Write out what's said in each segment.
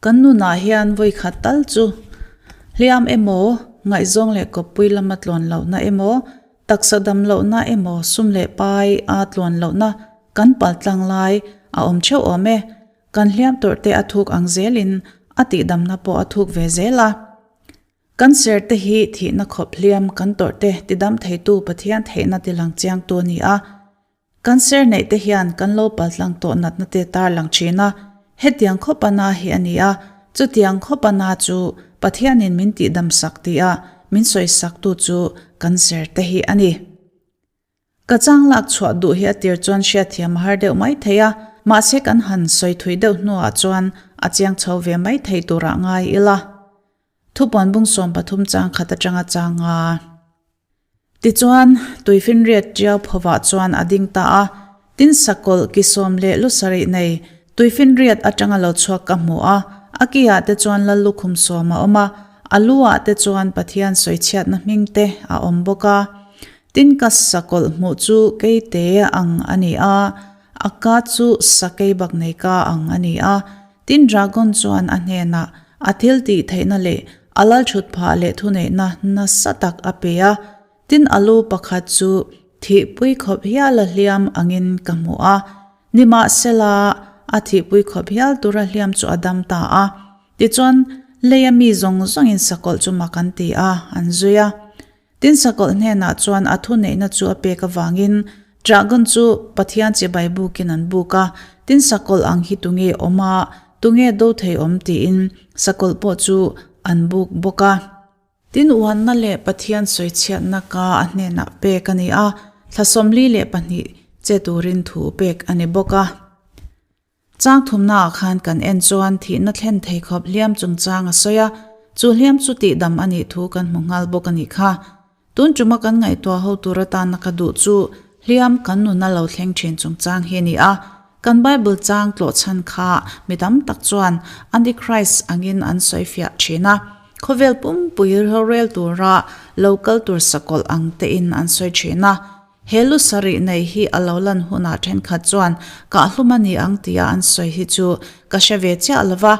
Kan nunah hian vawi khat tal chu hliam emaw, ngaihzawng leh kawppui lama tlawn lohna emaw, taksa dam lohna emaw, sum leh pai a tlawn lohna kan pal tlang lai a awm theuh awm e. Kan hliam tawrh te a thuk ang zelin a tihdamna pawh a thuk ve zel a. Kan ser te hi thihna khawp hliam kan tawrh te tidam theitu Pathian theihna tilang chiangtu a ni a. Kan ser neih te hian kan lo paltlang tawh natna te tar lang thin a, hetiang khawp a na hi a ni a, chutiang khawp a na chu Pathianin min tihdam sak tih a min sawi sak tu chu kan ser te hi a ni. Ka chang lak chhuah duh hi a tir chuan hriatthiam a har deuh mai thei a, mahse kan han sawi thui deuh hnuah chuan a chiang chho ve mai thei turah ngai ila. Thupuan bung 13 chang khat atanga chang a. Tichuan, tuifinriat ṭiau phovah chuan a ding ta a, tin sakawlh ki sawm leh lu sarih nei tuifinriat aṭanga lo chhuak ka hmu a, a ki-ah te chuan lal lukhum sawm a awm a, a lu-ah te chuan Pathian sawichhiatna hming te a awm bawk a. Tin ka sakawlh hmuh chu keite ang a ni a, a ka chu sakei bak nei ka ang a ni a, Tin dragon chuan a hnenah a thil tih theihna leh a lal thut phah leh thuneihna nasa tak a pe a, tin a lu pakhat chu thihpui khawp hial a hliam angin ka hmu a, nimahsela a thihpui khawp hial tura hliam chu a dam ta a. Tichuan leia mi zawng zawngin sakawlh chu mak an ti a, an zui a. Tin sakawlh hnenah chuan a thuneihna chu a pek avangin dragon chu Pathian chibai bukin an buk a, tin sakawlh ang hi tunge awm a, tunge do thei awm tiin sakawlh pawh chu an buk bawk a. Tin uanna leh Pathian sawichhiatna ka a hnenah pek a ni a, thla 42 che turin thu pek a ni bawk a. Chang thumnaah khan kan en chuan thihna thlen thei khawp hliam chungchang a sawi a, chu hliam chu tihdam a nih thu kan hmu nghal bawk a nih kha. Tun tuma kan ngaihtuah ho tur atana ka duh chu hliam kan nuna lo thleng thin chungchang hi a ni a. Kan Bible chang tlawh chhan kha mi tam tak chuan Antichrist angin an sawi fiah thin a, khawvel pumpui rorel tura lo kal tur sakawlh ang tein an sawi thin a. He lu sarih nei hi a lo lan hunah thenkhat chuan kahhlum a ni ang tia an sawi hi chu ka hre ve chiah lo va,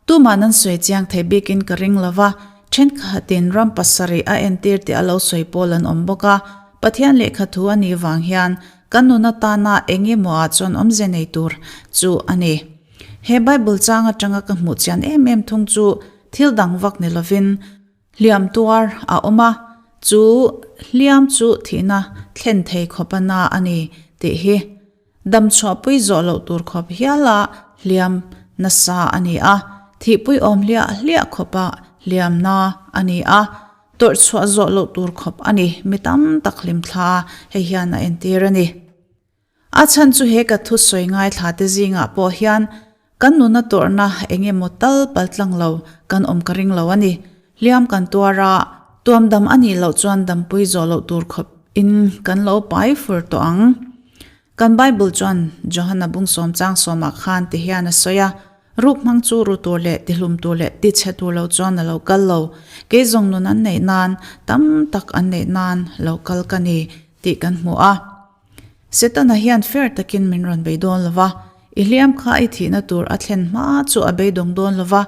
tuman an sawi chiang thei bikin ka ring lo va, thenkhatin ram pasarih a entir tih a lo sawi pawl an awm bawk a, Pathian lehkha thu a nih vang hian kan nun atana eng emaw ah chuan awmze nei tur chu a ni. He Bible chang atanga ka hmuh chian em em thung chu thil dang vak ni lovin, Hliam tuar a awm a, chu hliam chu thihna thlen thei khawp a na a ni tih hi damchhuahpui zawh loh tur khawp hiala hliam nasa a ni a, thihpui awm hliah hliah khawpa hliam na a ni a, tawrhchhuah zawh loh tur khawp a ni, mi tam tak hlimthla hei hian a entir a ni. A chhan chu he ka thusawi ngaithla te zingah pawh hian kan nuna tawrhna eng emaw tal pal tlang lo kan awm ka ring lo a ni. Hliam kan tuar a, tuam dam a nih loh chuan dampui zawh loh tur khawp in kan lo pai fur tawh ang. Kan Bible chuan Johana bung sawm chang sawmah khan ti hian a sawi a, Ruk hmang chu ru tur leh tihlum tur leh tichhe tur lo chuan a lo kal lo. Kei zawng nun an neih nan, tam tak an neih nan lo kal ka ni tih kan hmu a. Setana hian fair takin min rawn bei dawn lo va, i hliam kha i thihna tur a thlen hma chu a beidawng dawn lo va,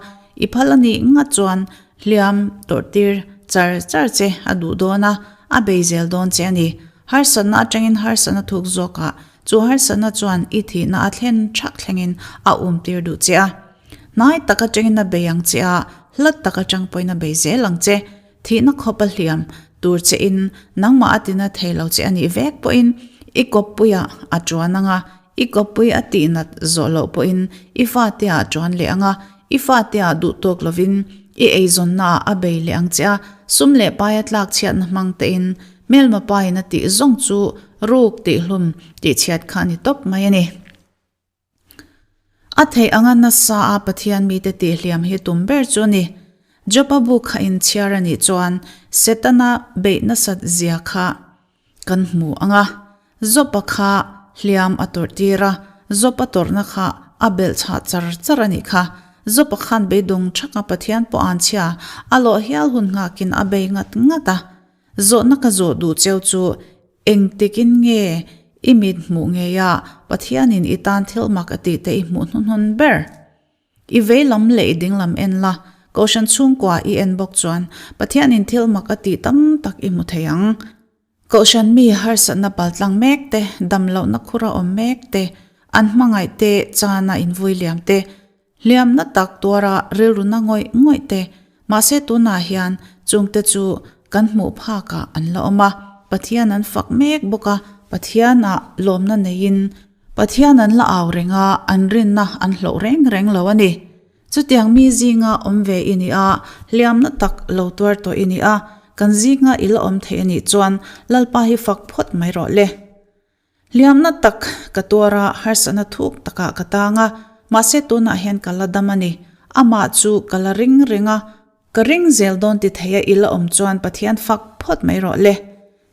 i phal a nih ngat chuan hliam tawrhtir char char che a duh dawn a, a bei zel dawn che a ni. Harsatna atangin harsatna thuk zawkah chu harsatna chuan i thihna a thlen thak thlengin a umtir duh che a. Hnai tak atangin a bei ang che a, hlat tak atang pawhin a bei zel ang che. Thihna khawp a hliam tur che in nangmah a tina thei lo che a nih vek pawhin i kawppuiah a tuan ang a, i kawppui a tihnat zawh loh pawhin i fate ah a tuan leh ang a, i fate ah duh tawk lovin i eizawnna ah a bei leh ang che a, sum leh paia tlak chhiatna hmang tein hmelma pain a tih zawng chu ruk tihhlum tihchhiat kha a ni tawp mai a ni. A theih anga nasa a Pathian mite tihhliam hi tum ber chu a ni. Job-a bu kha inchhiar a nih chuan Setana beih nasat zia kha kan hmu ang a. Job-a kha hliam a tawrh tir a, Job-a tawrhna kha a belh chhah char char a nih kha. Job-a khan beidawng thaka Pathian pawh an chhia a lawh hial hun nghakin a bei ngat ngat a. Zawhna ka zawh duh cheu chu Engtikin nge i mit hmuh ngei a, Pathianin i tan thil mak a tih te i hmuh hnuhnun ber? I vei lam leh i ding lam en la, Kohhran chhungkua i en bawk chuan Pathianin thil mak a tih tam tak i hmu thei ang. Kohhran mi harsatna paltlang mek te, damlohna khura awm mek te, an hmangaih te, chana invui liam te, hliamna tak tuara rilruna ngawih ngawih te, mahse tunah hian chungte chu kan hmuh phakah an la awm a, Pathian an fak mek bawk a, Pathianah lawmna neiin Pathian an la au reng a, an rinna an hloh reng reng lo a ni. Chutiang mi zinga awm ve i ni a, hliamna tak lo tuar tawh i ni a, kan zinga i la awm thei a nih chuan Lalpa hi fak phawt mai rawh le. Hliamna tak ka tuar a, harsatna thuk takah ka tang a, mahse tunah hian ka la dam a ni. Amah chu ka la ring reng a, ka ring zel dawn ti theia i la awm chuan Pathian fak phawt mai rawh le.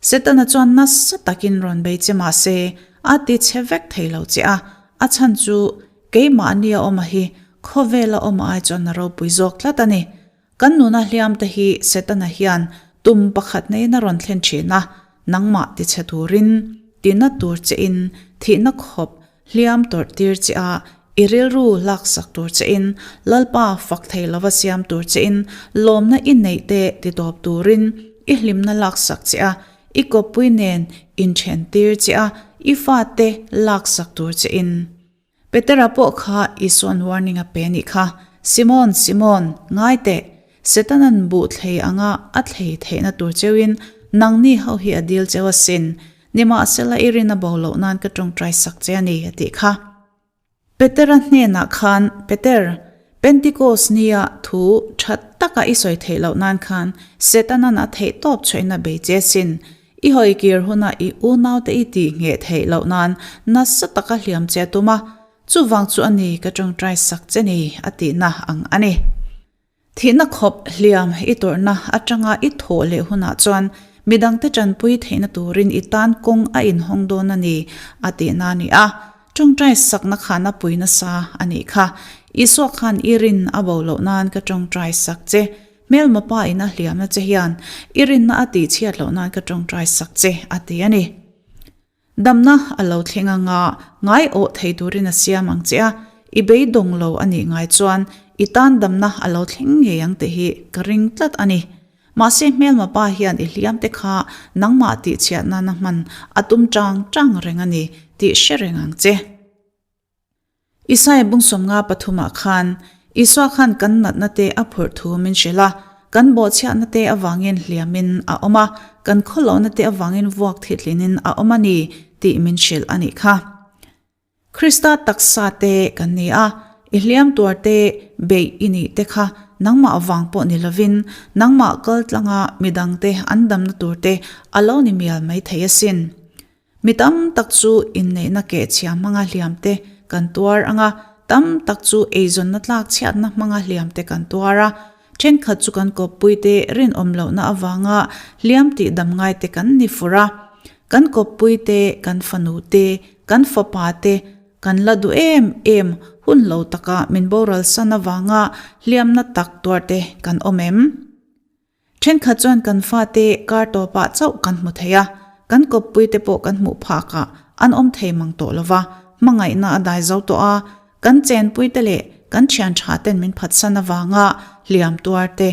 Setana chuan nasa takin rawn bei che mahse a ti chhe vek thei lo che a, a chhan chu keimahni a awm a hi khawvela awm ai chuan a ropui zawk tlat a ni. Kan nuna hliam te hi Setana hian tum pakhat neiin a rawn thlen thin a, nangmah ti chhe turin, tina tur che in, thihna khawp hliam tawrh tir che a, i rilru laksak tur che in, Lalpa fak thei lova siam tur che in, lawmna i neih te ti tawp turin i hlimna laksak che a, i kawppui nen inthen tir che a, i fate laksak tur che in. Petera pawh kha Isua'n warning a pe nih kha, Simon, Simon, ngai teh! Setanan buh thlei anga a thlei theihna tur cheuin nangni ho hi a dil cheu asin. Nimahsela i rin a bo loh nan ka tawngtai sak che a ni, a tih kha. Petera hnenah khan, Peter, Pentikos nia thu tha taka i sawi theih loh nan khan Setanan a theih tawp chhuahin a bei che asin. I hawi kir hunah i unaute i tih ngheh theih loh nan nasa taka hliam che a tum a, chuvang chu a ni ka tawngtai sak che ni, a tihna ang a ni. Thihna khawp hliam i tawrhna atanga i thawh leh hunah chuan midangte tanpui theihna turin i tan kawng a inhawng dawn a ni, a tihna a ni a. Tawngtai sakna khan a pui nasa a nih kha. Isua khan i rin a bo loh nan ka tawngtai sak che. Hmelma pa in a hliamna che hian i rinna a tihchhiat loh nan ka tawngtai sak che, a ti a ni. Damna a lo thleng anga ngai awh thei turin a siam ang che a, i beidawng lo a nih ngai chuan i tan damna a lo thleng ngei ang tih hi ka ring tlat a ni. Mahse hmelma pa hian i hliam te kha nangmah tihchhiat nana hman a tum chang chang reng a ni tih hre reng ang che. Isaia bungsawmnga pathumah khan Isua khan kan natna te a phurh thu min hrilh a, kan bawhchhiahna te avangin hliamin a awm a, kan khawlohna te avangin vuak thitlinin a awm a ni tih min hrilh a nih kha. Krista taksa te kan ni a, i hliam tuar te beih i nih te kha nangmah vang pawh ni lovin nangmah kal tlanga midangte an damna tur te a lo ni mial mai thei asin. Mi tam tak chu inneihna kehchhia hmanga hliam te kan tuar ang a, tam tak chu eizawnna tlak chhiatna hmanga hliam te kan tuar a, thenkhat chu kan kawppuite rinawm lohna avanga hliam tih dam ngai te kan ni fur a. Kan kawppuite, kan fanu te, kan fapa te kan la duh em em hun lo taka min boral san avanga hliamna tak tuar te kan awm em? Thenkhat chuan kan fate kar tawpah chauh kan hmu thei a, kan kawppuite pawh kan hmuh phakah an awm thei mang tawh lo va, hmangaihna a dai zo tawh a, kan chenpuite leh kan thian tha ten min phatsan avanga hliam tuar te,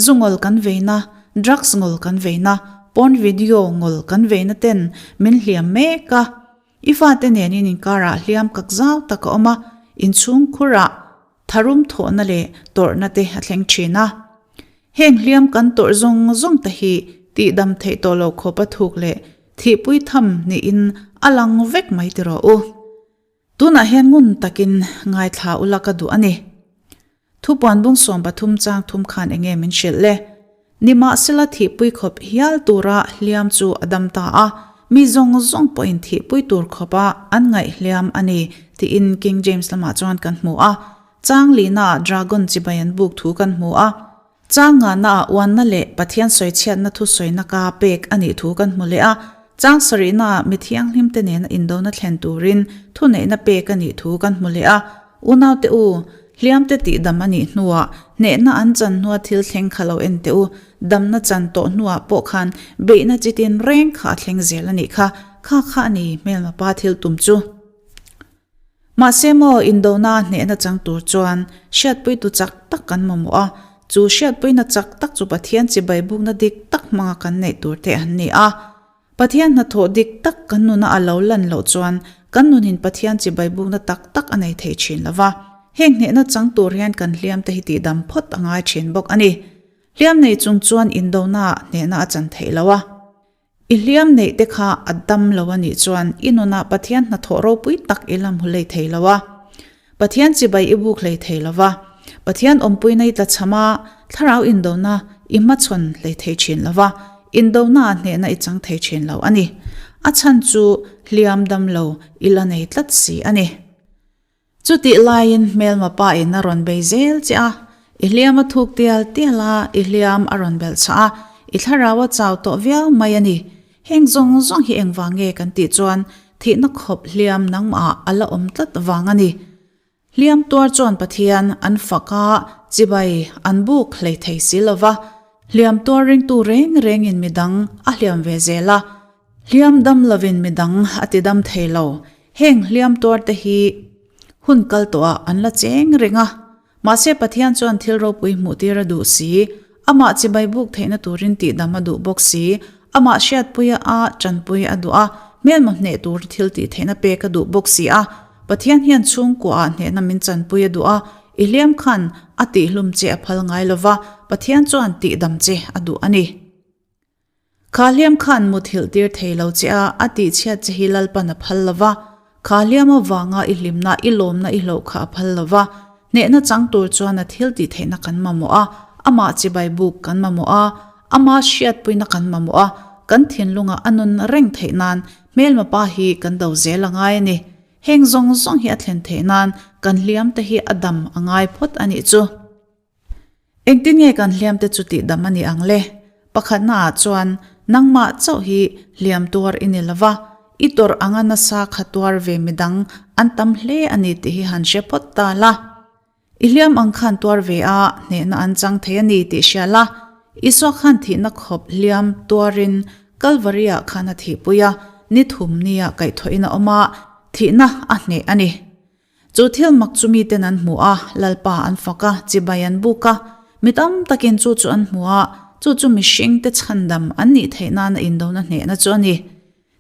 zu ngawl kan veina, drugs ngawl kan veina, porn video ngawl kan veina ten min hliam mek a. I fate nenin inkarah hliam kak zau tak a awm a, inchhungkhurah tharum thawhna leh tawrhna te a thleng thin a. Heng hliam kan tawrh zawng zawng te hi tihdam theih tawh loh khawp a thuk leh thihpui tham niin a lang vek mai ti rawh u. Tunah hian ngun takin ngaithla ula ka duh a ni. Thupuan bung 13 chang thum khan enge min hrilh le? Nimahsela thihpui khawp hial tura hliam chu a dam ta a, mi zawng zawng pawhin thihpui tur khawpa an ngaih hliam a ni tiin King James lamah chuan kan hmu a. Chang lihnaah dragon chibai an buk thu kan hmu a. Chang ngahnaah uanna leh Pathian sawichhiatna thusawina ka pek a nih thu kan hmu leh a. Chang sarihnaah mi thianghlimte nena indona thlen turin thuneihna pek a nih thu kan hmu leh a. Unaute u, hliamte tihdam a nih hnuah hnehna an chan hnua thil thleng kha lo en teh u. Damna chan tawh hnuah pawh khan beihna chi tin reng kha a thleng zel a nih kha. Kha kha a ni hmelma pa thil tum chu. Mahse maw, indona hnehna chang tur chuan hriatpuitu chak tak kan mamawh a, chu hriatpuina chak tak chu Pathian chibai bukna dik tak hmanga kan neih tur te an ni a. Pathian hnathawh dik tak kan nuna a lo lan loh chuan kan nunin Pathian chibai bukna tak tak a nei thei thin lo va. Heng hnehna chang tur hian kan hliam te hi tihdam phawt a ngai thin bawk a ni. Hliam nei chung chuan indonaah hnehna a chan theih lo a. I hliam neih te kha a dam lo a nih chuan i nunah Pathian hnathawh ropui tak i la hmu hlei thei lo a. Pathian chibai i buk hlei thei lo va. Pathian awmpuina i tlachham a, thlarau indona i hmachhawn hlei thei thin lo va, indonaah hnehna i chang thei thin lo a ni. A chhan chu hliam dam lo i la nei tlat si a ni. Chutih laiin hmelma pa in a rawn bei zel che a, i hliam a thuk tial tial a, i hliam a rawn belh chah a, i thlarau a chau tawh viau mai a ni. Heng zawng zawng hi engvang nge kan tih chuan thihna khawp hliam nangmah a la awm tlat vang a ni. Hliam tuar chuan Pathian an fak a, chibai an buk hlei thei si lo va, hliam tuar ringtu reng rengin midang a hliam ve zel a, hliam dam lovin midang a ti dam thei lo. Heng hliam tuarte hi hun kal tawhah an la cheng reng a, mahse Pathian chuan thil ropui hmuh tir a duh si, amah chibai buk theihna turin tihdam a duh bawk si, amah hriatpuia a tanpui a duh a, hmelma hneh tur thil tih theihna pek a duh bawk si a, Pathian hian chhungkuaah hnehna min chanpui a duh a, i hliam khan a tihhlum che a phal ngai lova, Pathian chuan tihdam che a duh a ni. Kha hliam khan muthilh tir thei lo che a, a tihchhiat che hi Lalpan a phal lo va. Kha hliam avanga i hlimna, i lawmna i hloh kha a phal lo va. Hnehna chang tur chuan a thil tih theihna kan mamawh a, amah chibai buk kan mamawh a, ama hriatpuina kan mamawh a, kan thinlunga a nun reng theih nan hmelma pa hi kan do zel a ngai a ni. Heng zawng zawng hi a thlen theih nan kan hliam te hi a dam a ngai phawt a nih chu. Engtin nge kan hliamte chu tihdam a nih ang le? Pakhatnaah chuan nangmah chauh hi hliam tuar i ni lo va, i tawrh anga nasa kha tuar ve midang an tam hle a ni tih hi han hre phawt ta la. I hliam ang khan tuar ve a, hnehna an chang thei a ni tih hria la. Isua khan thihna khawp hliam tuarin Kalvari-ah khan a thihpui a, ni thum nia kaihthawhin a awm a, thihna a hneh a ni. Chu thil mak chu miten an hmu a, Lalpa an fak a, chibai an buk a. Mi tam takin chu chu an hmu a, chu chu mihringte chhandam an nih theih nana indona hnehna chu a ni.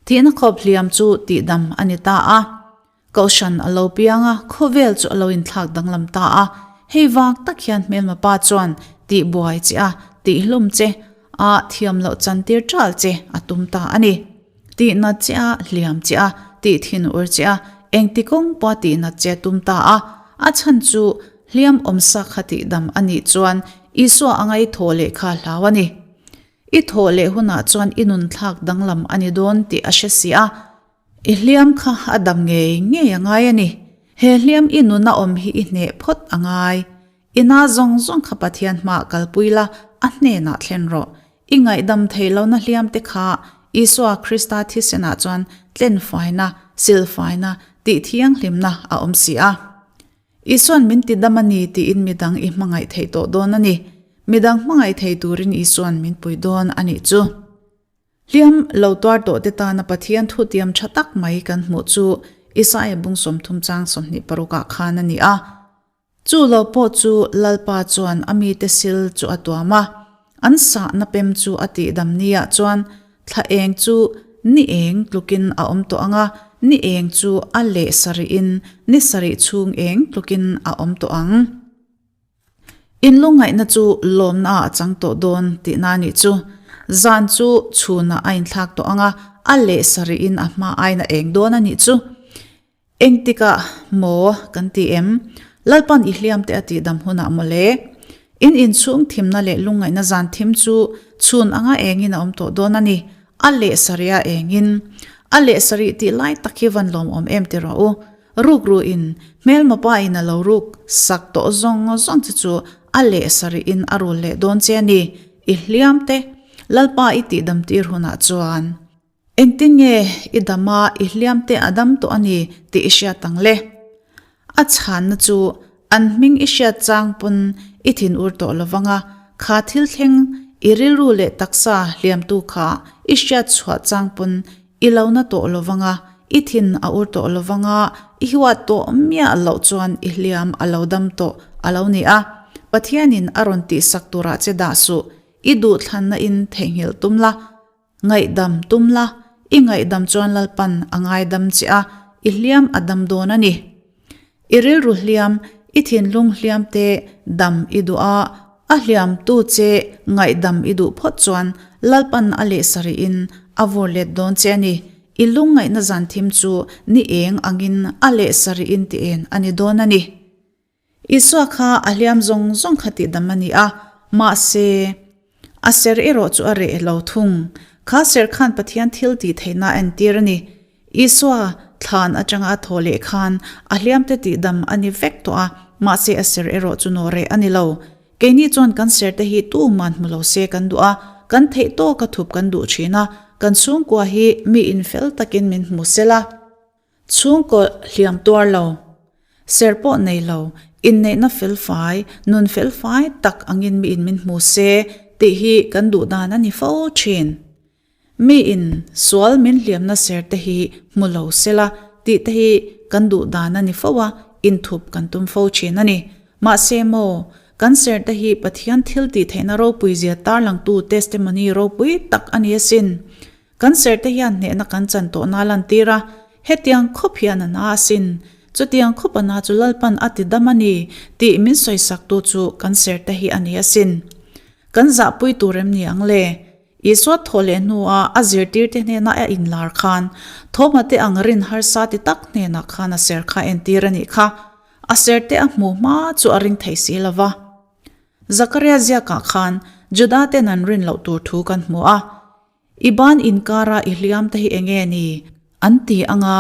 Thihna khawp hliam chu tihdam a ni ta a. Kohhran a lo piang a, khawvel chu a lo inthlak danglam ta a. Hei vang tak hian hmelma pa chuan tihbuai che a, tihhlum che a, thiam loh chantir ṭal che a tum ta a ni. Tihnat che a, hliam che a, tih thin ur che a, engti kawng pawha tihnat che a tum ta a. A chhan chu hliam awmsa kha tihdam a nih chuan Isua anga i thawh leh kha hlau a ni. I thawh leh hunah chuan i nun thlak danglam a ni dawn tih a hre si a. I hliam kha a dam ngei ngei a ngai a ni. He hliam i nuna awm hi i hneh phawt a ngai. I na zawng zawng kha Pathian hmaah kalpui la, a hnenah thlen rawh. I ngaihdam theih lohna hliam te kha Isua Krista thisenah chuan tlenfaina, silfaina, tih thianghlimna a awm si a. Isua'n min ti dam a ni tiin midang i hmangaih theih tawh dawn a ni. Midang hmangaih thei turin Isua'n min pui dawn a nih chu. Hliam lo tuar tawh te tana Pathian thutiam tha tak mai kan hmuh chu Isaia bung 30 chang 26 ah khan a ni a. Chu lo pawh chu Lalpa chuan a mite sil chu a tuam a, an sahna pem chu a tihdam niah chuan thla eng chu ni eng tlukin a awm tawh ang a, ni eng chu a leh sarihin ni sarih chhung eng tlukin a awm tawh ang. Inlungngaihna chu lawmnaah a chang tawh dawn tihna a nih chu. Zan chu chhunah a inthlak tawh ang a, a leh sarihin a hma aiin a eng dawn a nih chu. Engtikah maw kan ti em? Lalpan i hliam te a tihdam hunah maw le? In inchhung thimna leh lungngaihna zan thim chu chhun anga engin a awm tawh dawn a ni. A leh sarih a engin. A leh sarih tih lai tak hi van lawmawm em ti rawh u. Ruk ruin, hmelma pa in a lo ruk sak tawh zawng zawng che chu a leh sarih in a rul leh dawn che a ni. I hliam te Lalpa i tihdam tir hunah chuan. Engtin nge i dam a, i hliam te a dam tawh a ni tih i hriat ang le? A chhanna chu an hming i hriat chang pawn i thin ur tawh lo vang a, kha thil thleng i rilru leh taksa hliamtu kha i hriat chhuah chang pawn i lo na tawh lo vang a. I thin a ur tawh lovang a, i huat tawh miah loh chuan i hliam a lo dam tawh a lo ni a. Pathianin a rawn tihsak turah che dah suh, i duhthlanna in theihnghilh tum la, ngaihdam tum la, i ngaihdam chuan Lalpan a ngaidam che a, i hliam a dam dawn a ni. I rilru hliam, i thinlung hliam te dam i duh a, a hliamtu che ngaihdam i duh phawt chuan Lalpan a leh sarih in a vur let dawn che a ni. I lungngaihna zan thim chu ni eng angin a leh sarih in ti en a ni dawn a ni. Isua kha a hliam zawng zawng kha tihdam a ni a, mahse, a ser erawh chu a reh lo thung. Kha ser khan Pathian thil tih theihna a entir a ni. Isua thlan atanga a thaw leh khan a hliamte tihdam a ni vek tawh a, mahse a ser erawh chu nawh reh a ni lo. Keini chuan kan serte hi tuman hmu lo se kan duh a, kan theih tawka thup kan duh thin a, kan chhungkua hi mi infel takin min hmu sela. Chhungkaw hliam tuar lo, ser pawh nei lo, inneihna felfai, nun felfai tak angin miin min hmu se tih hi kan duh dan a ni fo thin. Miin sual min hliamna ser te hi hmu lo sela tih te hi kan duh dan a ni fo a, inthup kan tum fo thin a ni. Mahse maw, kan ser te hi Pathian thil tih theihna ropui zia tarlangtu testimony ropui tak a ni asin. Kan serte hian hnehna kan chan tawhna a lantir a, hetiang khawp hian a na asin. Chutiang khawp a na chu Lalpan a ti dam a ni tih min sawisaktu chu kan serte hi a ni asin. Kan zahpui tur em ni ang le? Isua thawh leh hnua a zirtirte hnena a inlar khan Thawmate ang rin harsa ti tak hnenah khan a ser kha entir a nih kha. A serte a hmuh hma chu a ring thei si lo va. Zakaria ziakah khan Juda ten an rin loh tur thu kan hmu a. I ban inkara i hliam te hi eng nge ni? An ti ang a,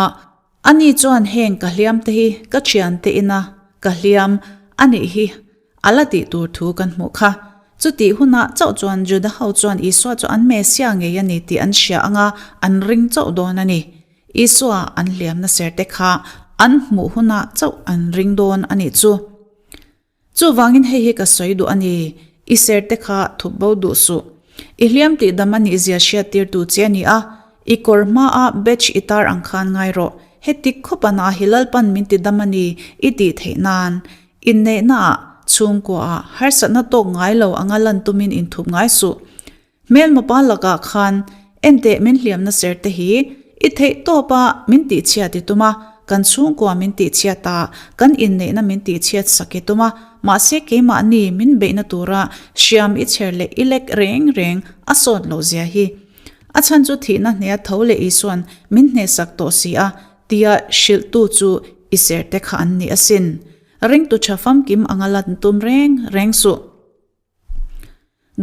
ani chuan heng ka hliam te hi ka thiante ina ka hliam a nih hi a la tih tur thu kan hmuh kha. Chutih hunah chauh chuan Juda ho chuan Isua chu an Messiah ngei a ni tih an hria ang a, an ring chauh dawn a ni. Isua an hliamna serte kha an hmuh hunah chauh an ring dawn a nih chu. Chuvangin hei hi ka sawi duh a ni, i serte kha thup bo duh suh. I hliam tih dam a nih zia hriattirtu che a ni a, i kawr hmaa batch i tar ang khan ngai rawh. Heti khawp a na hi Lalpan min ti dam a ni i tih theih nan. Inneihnaah, chhungkuaah, harsatna tawk ngai lo anga lan tumin inthup ngai suh. Hmelmapa lakah khan enteh min hliamna ser te hi i theih tawp a min tihchhiat i tum a, kan chhungkua min tihchhiat a, kan inneihna min tihchhiat sak i tum a, mahse keimahni min beihna tura hriam i chher leh i lek reng reng a sawt loh zia hi. A chhan chu thihna hnea tho leh Isua'n min hnehsak tawh si a tia hrilhtu chu i ser te kha an ni asin. Ringtu tha famkim anga lan tum reng reng suh.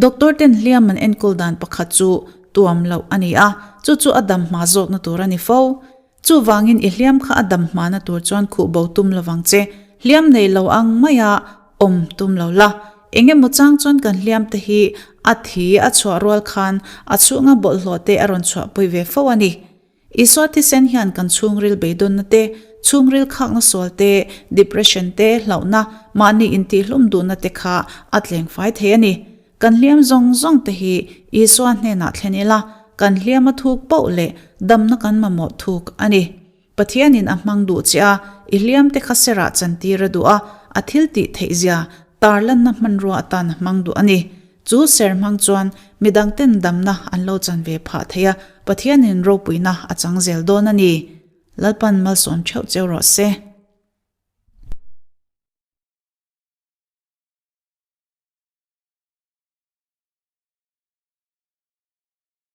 Doctor ten hliam an enkawl dan pakhat chu tuam loh a ni a, chu chu a dam hma zawkna tur a ni fo. Chuvangin i hliam kha a dam hmana tur chuan khuh bo tum lovang che, hliam nei lo ang maia awm tum lo la. Eng emaw chang chuan kan hliam te hi a thi a chhuah rual khan a chhunga bawlhhlawh te a rawn chhuahpui ve fo a ni. Isua thisen hian kan chhungril beidawnna te, chhungril khakna sual te, depression te, hlauhna, mahni intihhlum duhna te kha a tleng fai thei a ni. Kan hliam zawng zawng te hi Isua hnenah thlen ila, kan hliam a thuk poh leh damna kan mamawh thuk a ni. Pathianin a hmang duh che a, i hliam te kha serah chantir a duh a, a thil tih theihzia tarlanna hmanrua atan a hmang duh a ni. Chu ser hmang chuan midangten damna an lo chan ve phah thei a, Pathianin ropuina a chang zel dawn a ni. Lalpan malsawm theuh cheu rawh se.